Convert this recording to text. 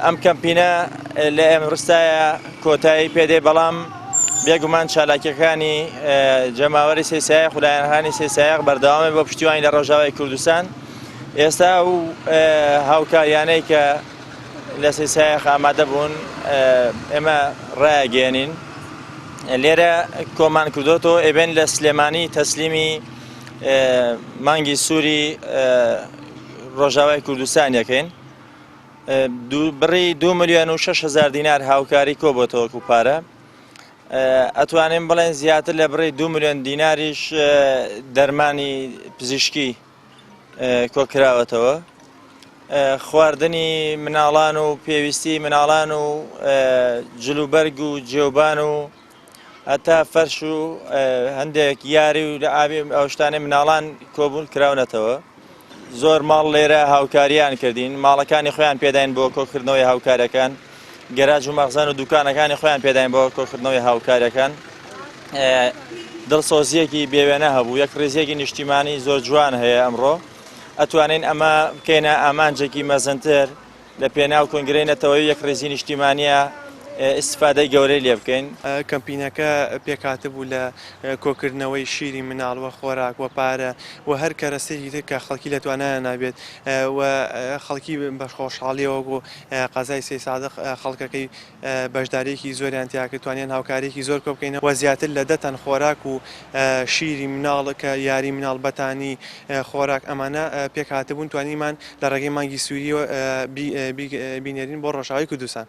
ئەم کەمپینە لە ئێمڕستایە کۆتایی پێدێ بەڵام بێگومان چالاکیەکانی جەماوەری سەیسایەق و لایەنەکانی سەیسایەق بەردەوامە بۆ پشتیوانی لە ڕۆژاوای کوردستان ئێستا ئەو هاوکاریانەی کە لە سەیسایەق ئامادە بوون ئێمە ڕایەگەێنین لێرە کۆمان کردوەوە ئێبێن لە سلێمانی تەسلیمی مانگی سووری ڕۆژاوای کوردستان یەکەین بڕی 2 ملیۆن و 6 هزار دینار هاوکاری کۆبۆتەوە وەکو پارە ئەتوانین بڵێن زیاتر لە بڕی 2 ملیۆن دیناریش دەرمانی پزیشکی کۆکراوەتەوە خواردنی مناڵان و پێویستی مناڵان و جلوبەرگ و جێوبان و هەتا فەرش و هەندێک یاری و لە ئابی ئەو شتانەی مناڵان کۆبوون کراونەتەوە زۆر ماڵ لێرە هاوکاریان کردین ماڵەکانی خۆیان پێداین بۆ کۆکردنەوەی هاوکارەکان گەراج و مەخزەن و دوکانەکانی خۆیان پێداین بۆ کۆکردنەوەی هاوکارەکان دڵسۆزیەکی بێوێنە هەبوو یەک ڕیزیەکی نیشتیمانی زۆر جوان هەیە ئەمڕۆ ئەتوانین ئەمە بکەینە ئامانجێکی مەزنتر لە پێناو کۆنگرەی نەتەوەیی و یەکڕیزی نیشتیمانییە ئیستفادەی گەورەی لێ بکەین. کەمپینەکە پێکهاتبوو لە کۆکردنەوەی شیری مناڵ و خۆراک و پارە و هەر کەرەستەیەکی تر کە خەڵکی لە توانایانا بێت و خەڵکی بە خۆشحاڵیەوە بۆ قەزای سەیدسادق خەڵکەکەی بەشدارییەکی زۆریان تیا کرد، توانیان هاوکارییەکی زۆر کۆبکەینەوە و زیاتر لە دە تەن خۆراک و شیری مناڵ کە یاری مناڵ، بەتانی، خۆراک ئەمانە پێکهاتبوون، توانیمان لە ڕێگەی مانگی سوورییەوە بینێرین بۆ ڕۆژئاوای کوردستان.